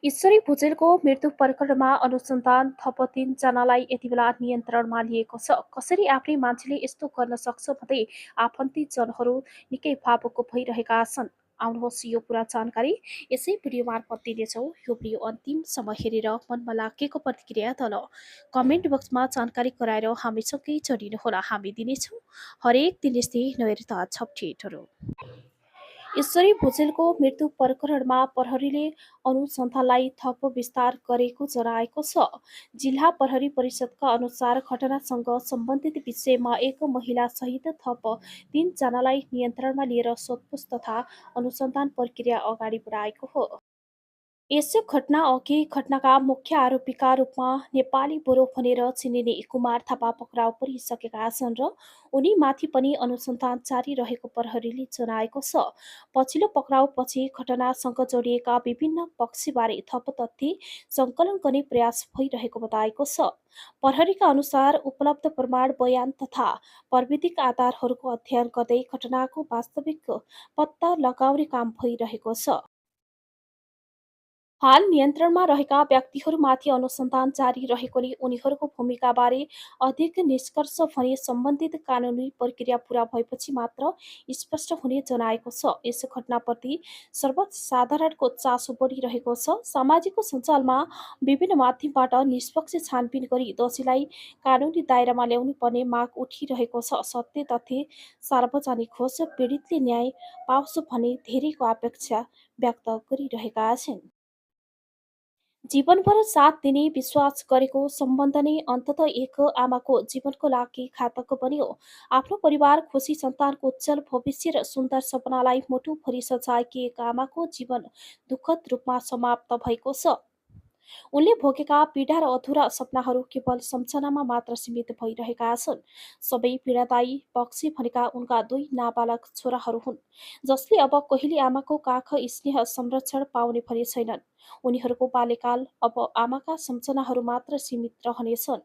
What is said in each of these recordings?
ईश्वरी भुजेलको मृत्यु प्रकरणमा अनुसन्धान थप 3 जनालाई यतिबेला नियन्त्रणमा लिएको छ। कसरी आफ्नै मान्छेले यस्तो गर्न सक्छ भन्दै आफन्तीजनहरू निकै भावुक भइरहेका छन्। आउनुहोस् यो पुरा जानकारी यसै भिडियो मार्फत दिनेछौँ। यो भिडियो अन्तिमसम्म हेरेर मनमा लागेको प्रतिक्रिया तल कमेन्ट बक्समा जानकारी गराएर हामीसँगै जोडिनुहोला। हामी दिनेछौँ हरेक दिन यस्तै नयाँ ताजा अपडेटहरू। ईश्वरी भुजेलको मृत्यु प्रकरणमा प्रहरीले अनुसन्धानलाई थप विस्तार गरेको जनाएको छ। जिल्ला प्रहरी परिषदका अनुसार घटनासँग सम्बन्धित विषयमा एक महिला सहित थप 3 जनालाई नियन्त्रणमा लिएर सोधपुछ तथा अनुसन्धान प्रक्रिया अगाडि बढाएको हो। यस घटनाअघि घटनाका मुख्य आरोपीका रूपमा नेपाली बुढो भनेर चिनिने कुमार थापा पक्राउ परिसकेका छन् र उनीमाथि पनि अनुसन्धान जारी रहेको प्रहरीले जनाएको छ। पछिल्लो पक्राउपछि घटनासँग जोडिएका विभिन्न पक्षबारे थप तथ्य सङ्कलन गर्ने प्रयास भइरहेको बताएको छ। प्रहरीका अनुसार उपलब्ध प्रमाण बयान तथा प्राविधिक आधारहरूको अध्ययन गर्दै घटनाको वास्तविक पत्ता लगाउने काम भइरहेको छ। हाल नियन्त्रणमा रहेका व्यक्तिहरूमाथि अनुसन्धान जारी रहेकोले उनीहरूको भूमिकाबारे अधिक निष्कर्ष भने सम्बन्धित कानुनी प्रक्रिया पूरा भएपछि मात्र स्पष्ट हुने जनाएको छ। यस घटनाप्रति सर्वसाधारणको चासो बढिरहेको छ। सामाजिक सञ्जालमा विभिन्न माध्यमबाट निष्पक्ष छानबिन गरी दोषीलाई कानुनी दायरामा ल्याउनु पर्ने माग उठिरहेको छ। सत्य तथ्य सार्वजनिक होस्, पीडितले न्याय पाओस् भन्ने धेरैको अपेक्षा व्यक्त गरिरहेका छन्। जीवनभर साथ दिने विश्वास गरेको सम्बन्ध नै अन्ततः एक आमाको जीवनको लागि घातक बन्यो। आफ्नो परिवार, खुसी सन्तानको उज्जवल भविष्य र सुन्दर सपनालाई मुटुभरि सजाएकी एक आमाको जीवन दुःखद रूपमा समाप्त भएको छ। उनले भोगेका पीडा र अधुरा सपनाहरू केवल सम्झनामा मात्र सीमित भइरहेका छन्। सबै पीडादायी पक्ष भनेका उनका 2 नाबालक छोराहरू हुन्, जसले अब कहिले आमाको काख स्नेह संरक्षण पाउने भने छैनन्। उनीहरूको बाल्यकाल अब आमाका सम्झनाहरू मात्र सीमित रहनेछन्।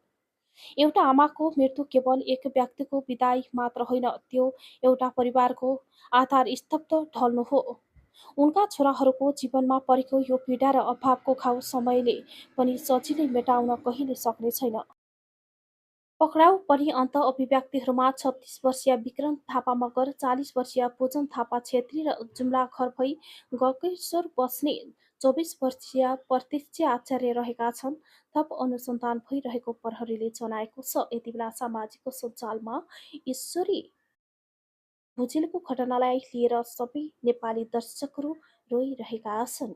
एउटा आमाको मृत्यु केवल एक व्यक्तिको विदाई मात्र होइन, त्यो एउटा परिवारको आधार स्तब्ध ढल्नु हो। उनका छोराहरूको जीवनमा परेको यो पीडा र अभावको घाउ समयले पनि सजिलै मेटाउन कहिले सक्ने छैन। पक्राउ परी अन्त अभिव्यक्तिहरूमा 36 वर्षीय विक्रम थापा मगर, 40 वर्षीय पूजन थापा छेत्री र जुम्ला घर भई गकेश्वर बस्ने 24 वर्षीय प्रतीक्ष आचार्य रहेका छन्। थप अनुसन्धान भइरहेको प्रहरीले जनाएको छ। यतिबेला सामाजिक सञ्जालमा ईश्वरी भुजेलको घटनालाई लिएर सबै नेपाली दर्शकहरू रोइरहेका छन्।